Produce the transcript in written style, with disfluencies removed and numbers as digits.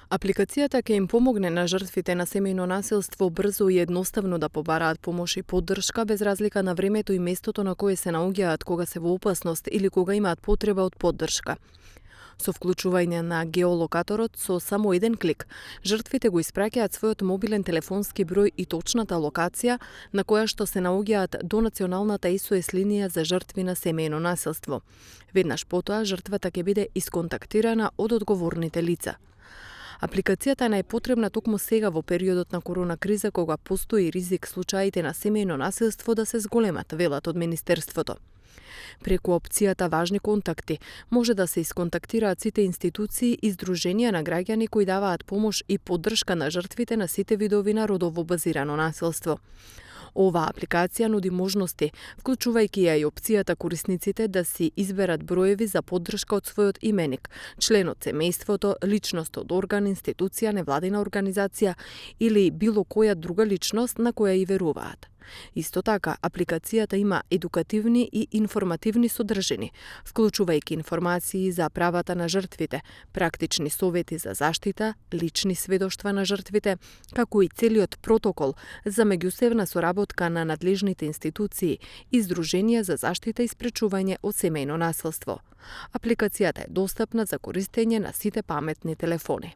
Апликацијата ќе им помогне на жртвите на семејно насилство брзо и едноставно да побараат помош и поддршка без разлика на времето и местото на кое се наоѓаат кога се во опасност или кога имаат потреба од поддршка. Со вклучување на геолокаторот со само еден клик, жртвите го испраќаат својот мобилен телефонски број и точната локација на која што се наоѓаат до националната SOS линија за жртви на семејно насилство. Веднаш потоа жртвата ќе биде исконтактирана од одговорните лица. Апликацијата е најпотребна токму сега во периодот на корона криза кога постои ризик случаите на семејно насилство да се зголемат, велат од Министерството. Преку опцијата важни контакти може да се исконтактираат сите институции и здруженија на граѓани кои даваат помош и поддршка на жртвите на сите видови на родово базирано насилство. Оваа апликација нуди можности, вклучувајќи ја и опцијата корисниците да си изберат броеви за поддршка од својот именик, член од семејството, личност од орган, институција, невладина организација или било која друга личност на која и веруваат. Исто така, апликацијата има едукативни и информативни содржини, вклучувајќи информации за правата на жртвите, практични совети за заштита, лични сведоштва на жртвите, како и целиот протокол за меѓусебна соработка на надлежните институции и здруженија за заштита и спречување од семејно насилство. Апликацијата е достапна за користење на сите паметни телефони.